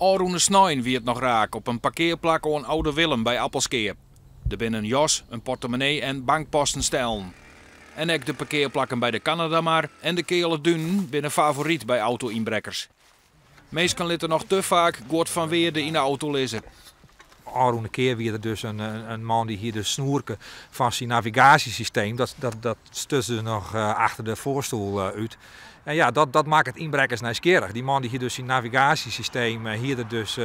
Ofrûne snein wie it noch raak op in parkearplak oan Oude Willem by Appelskea. Der binne in jas, in portemonnee en bankpassen stellen. En ek de parkearplakken by de Kanadamar en de Keale Dunen binne favoryt by auto-ynbrekkers. Minsken litte noch te faak guod fan wearde yn de auto lizze. Ofrûne kear wie der dus in man dy hie de snoerke fan syn navigaasjesysteem, dat stuts dus noch achter de foarstoel út. En ja, dat makket ynbrekkers nijsgjirrich. Dy man dy hie dus syn navigaasjesysteem hie er dus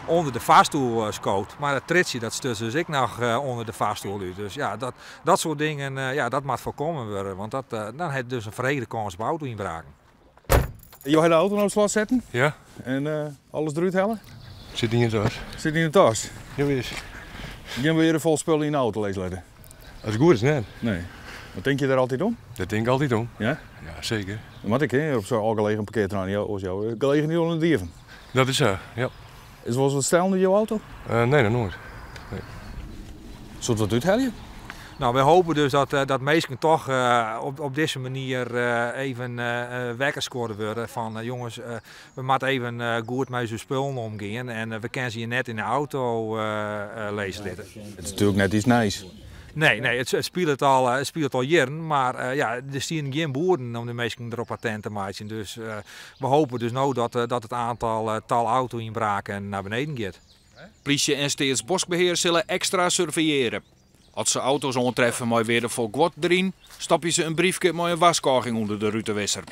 ûnder de foarstoel skood. Mar it triedsje dat stuts dus ek noch ûnder de foarstoel út. Dus ja, dat soart dingen, ja, dat moat foarkommen wurde, want dan hat dus in ferhege kâns op auto-ynbraken. Jo ha de auto no op slot setten? Ja. En alles derút helle? Sit yn de tas. Sit yn de tas? Jawis. Gjin weardefol spul yn de auto lizze litten? As it goed is net. Nee. Mar tinke je der altyd om? Dêr tink ik altyd om. Ja? Ja, seker. Dat moat ek, hè, op so'n ôfgelegen parkearterrein. Jo, oars jouwe je gelegenheid oan de dieven. Dat is sa, ja. Is der wolris wat stellen út jo auto? Nee, noch noait. Nee. Soe it wat úthelje? No, wy hoopje dus dat minsken toch op dizze manier even wekker skuord wurde fan jonges, we moatte even goed mei ús spullen omgean en we kinne se hjir net yn de auto lizze litte. It is natuerlik net iets nijs. Nee, nee, it spilet al, it spilet al jierren, mar ja, der stienen gjin buorden om de minsken derop attent te meitsjen. Dus we hoopje dus no dat it aantal tal auto-ynbraken nei beneden giet. Plysje en Steatsboskbehear sille ekstra surveilleare. As se auto's oantreffe mei weardefol guod deryn, stopje se in briefke mei in warskôging ûnder de rutewisser.